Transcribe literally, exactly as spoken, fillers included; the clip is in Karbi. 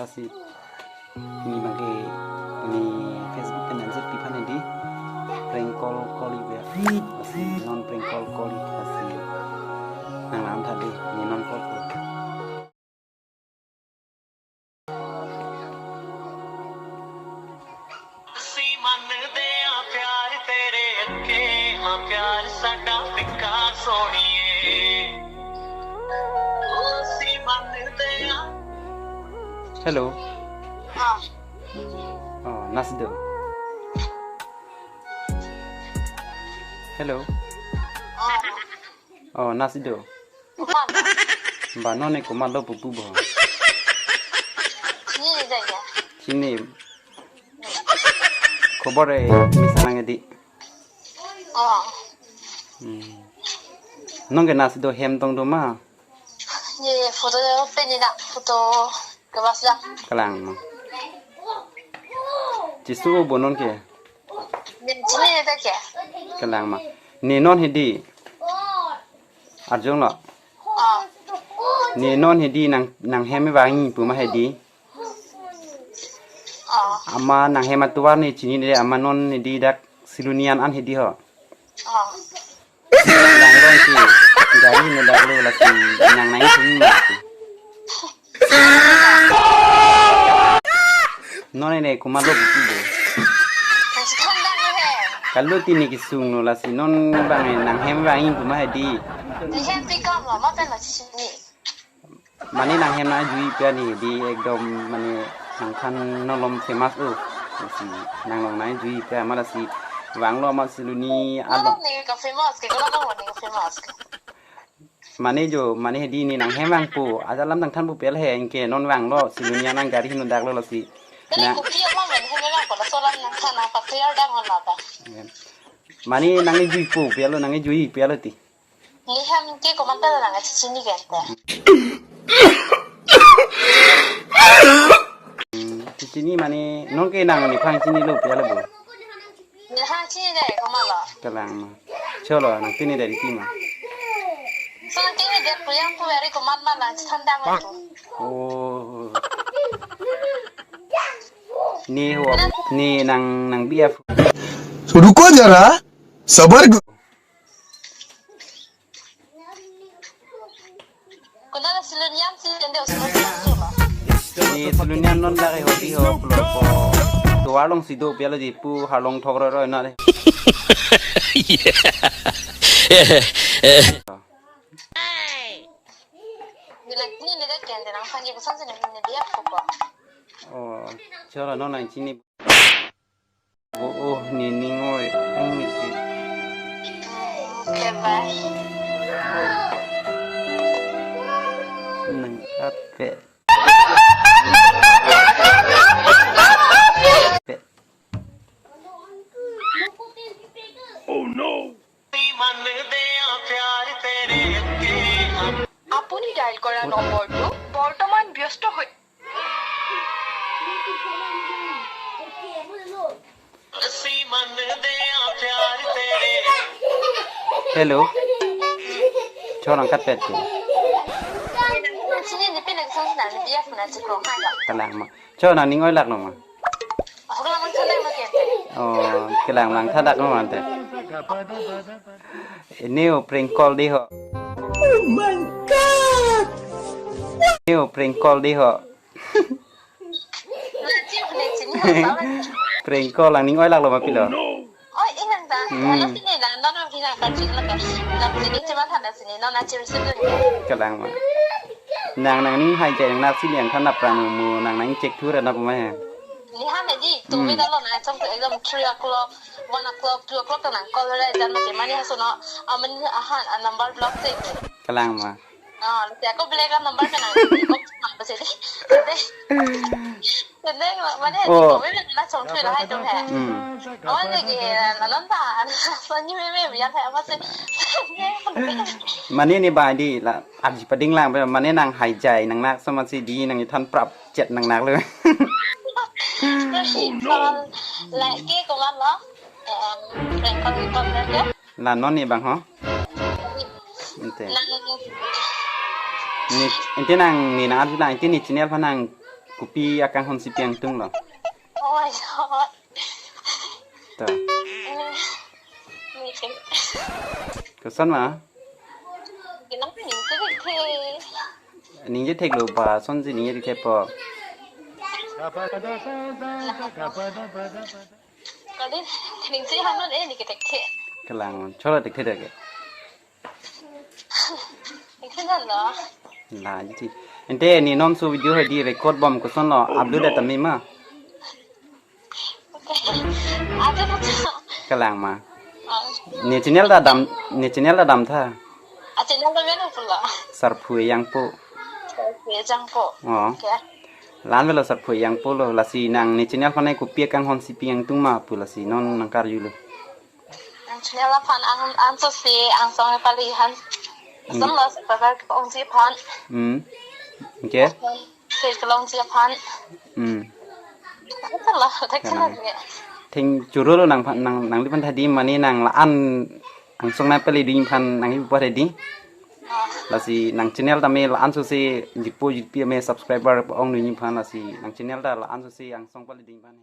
Lasi ne bangke ne Facebook pen anjir pi aphan hedi prank call call ibe. Lasi non prank call call i lasi nang lam tha dei, ne non call call. Hello. Oh, nasi do. Hello. Oh, nasi do. Ba non ne komat lo pupu bo. Chini. Khobor e misa nang edi. Oh. Hmm. Non ke nasi do hem tong do ma. Ye photo pe ni na photo ke bas ya. Kalang ma. Chisu bo non ke. Chini ta ke. Kalang ma. Ne non hedi. Arjong lo. Oh. Ne non hedi nang nang hem vangji pu ma hedi. Oh. Amat nang hem atovar ne chinine, amat non hedi dak Silonijan an hedi ho. Oh. Lang long si gari ne dak lo lasi nang nang chinine. Non ne komat lo pupu bo. Nang si thon dang lo he. Kalau tini kisung no lasi non bang nang hem vangji pu ma hedi. Di hem pi kam lo ma pen lo chini. Mane nang hem nang jui pia ne di ekdom mane nang than nolom famous o. Si nang long nang jui pia ma lasi vanglo ma Siloni alo. Nolom ne ka famous ke, nolom ne ka famous ke. Mane jo, mane hedi ne nang hem vangpo, ajalam nang thanpo pia le he, anke non vanglo, Silonijan an gari hino dak lo lasi. Nang kopi ama men hem vangpo, laso alam nang than apa clear dak mana ba. Mane nang jui po pia lo, nang jui pia lo ti. Ne hem ke komat ta nang chini ke ente. Hmm, chini mane non ke nang nephan chinilo pia lo bo. Nephan chini dei komat lo. Kalang ma. Cholo nang tini dei ti ma. So nang tini dei puyang pu eri komat ma nang chethan dang lo. Oh. Ne ho ne nang nang B F. तो रुको जरा, सबर करो। Konat Silonijan si ende usul usul ma. Ne Silonijan non dak hedi ho pulo ko. Tovar along si do pia lo di pu harlong thok roi roi na de. Ni la ni ne dak ke ente nang sangke koson si ne ne dia phupo. Oh, chora non nang chini. Oh, oh, ne ning oi, ang misi. Okay, bye. Nang kape. Oh no! আপুনি ডায়েল কৰা নম্বৰটো বৰ্তমান ব্যস্ত হৈ Hello. Chorang kat pet ke. Kalang ma. Cho nang ning oi lak lo ma. Oh, kelang lang thadak lo ma te. Ini o prank call di ho. Oh my God! Ini o prank call di ho. Prank call lang ning oi lak lo ma pilo. Oi, inang ta. Hmm. Hello, sini lang. Non, non, sini lang. Kacil lang. Lang sini cuma ada sini. Non, acil sini. Kelang ma. Nang nang ning hai jai nang nasi yang kan aprang mu nang nang cek thur na puma ya. Ni ha me di. Tu Hmm. mi dalo na chong tu ekdom three o'clock, one o'clock, two o'clock ta nang call re jan ma ke mani ha sono. Amen ahan a number block te. Kelang ma. Ah, lasi ako black a number ka nang. Ko ma ba se de. De. De mane Oh. ko me na chong thui la hai tum hai. Hmm. Awan lagi na non ta. Sani me me biang hai ama se. Mane ni ba di la arji pading lang pe mane nang hai jai nang nak sama si di nang than prap chet nang nak le. Lagi ko man lo. Em, prank call, call ke. La non ni bang ho. Ente. Nang Ni ente nang ni nang arju lang ente ni channel pha nang Kopi akanghon si pi angtung lo? Oh my God. To. Eh, meeting. Koson ma? Ginang ningje thekthe. Ningje theklo ba, sonsi ningje thekthepo. Kali, ningje hanu eh, ningje thekthe. Kalang, cholo thekthe dake. Thekthe na lo. La, iti. Ante ne non so video hedi record bom koson lo, upload tame ma? Okay. Ada na to. Kalang ma. Ah. Ne channel ta dam, ne channel ta dam tha. A channel ta mena pula. Sarphu Ejangpo. Sarphu Ejangpo. Oh. Okay. La-an avelo Sarphu Ejangpo lo, lasi nang ne channel aphan kopi akanghon si pi angtung ma pu lasi non nangkarjulo. Nang channel aphan ang, ang so si angsong Nepali aphan. Hmm. Som lo subscriber ongji aphan. Hmm. Okay. Si kelongji aphan. Hmm. Ito lo, thekthe na. Kalang. Theng choro lo nangphan, nang, nangliphan tha di mane nang la-an angsong Nepali ding aphan nangli pu tha di. Ah. Lasi nang channel tame la-an so si jirpo jirpi ame subscriber ong nunji aphan lasi nang channel ta la-an so si angsong Nepali ding aphan.